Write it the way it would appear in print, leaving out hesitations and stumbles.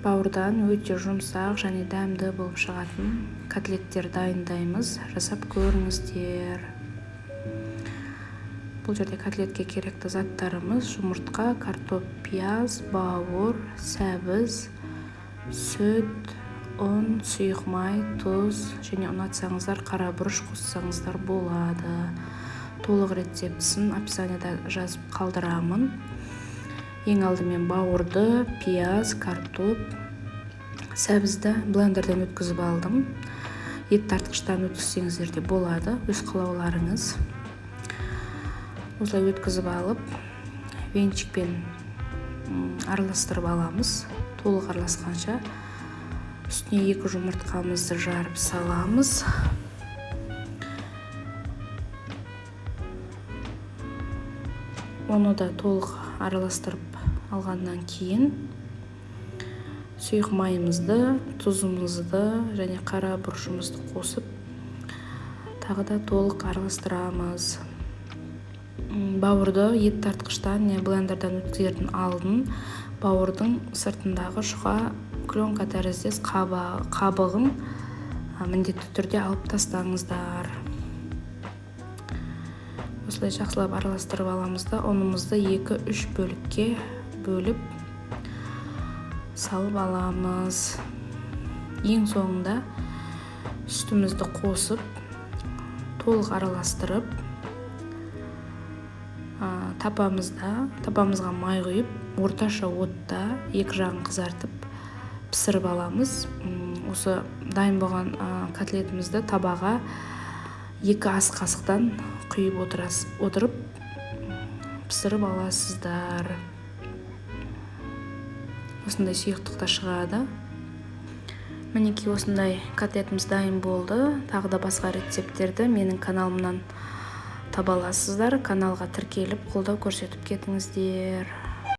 Бауырдан өте жұмсақ және дәмді болып шығатын котлеттер дайындаймыз. Жасап көріңіздер. Бұл жерде котлетке керекті заттарымыз: жұмыртқа, картоп, пияз, бауыр, сәбіз, сүт, ұн, сұйық май, тұз және ұнатсаңыздар қара бұрыш қоссаңыздар болады. Толық рецептісін описанияда жазып қалдырамын. Ең алдымен бауырды, пияз, картоп, сәбізді блендерден өткізіп алдым. Ет тартқыштан өткізсеңіздер де болады, өз қалауларыңыз. Осылай өткізіп алып, венчикпен араластырып аламыз. Толық араласқанша үстіне 2 жұмыртқамызды жарып саламыз. Оны да толық араластырып алғаннан кейін сұйық майымызды, тұзымызды және қара бұрышымызды қосып, тағы да толық араластырамыз. Бауырды ет тартқыштан не блендерден өткізердің алдын бауырдың сыртындағы жұқа пленка тәріздес қабығын міндетті түрде алып тастаңыздар. Осылай жақсылап араластырып аламыз да, ұнымызды 2-3 бөлікке бөліп салып аламыз. Ең соңында сүтімізді қосып, толық араластырып, тапамызға май құйып, орташа отта екі жағын қызартып пісіріп аламыз. Осы дайын болған котлетімізді табаға 2 ас қасықтан құйып отырып пісіріп аласыздар. Осындай сұйықтықта шығады. Мінекей, осындай котлетіміз дайын болды. Тағы да басқа рецепттерді менің каналымнан таба аласыздар. Каналға тіркеліп, қолдау көрсетіп кетіңіздер.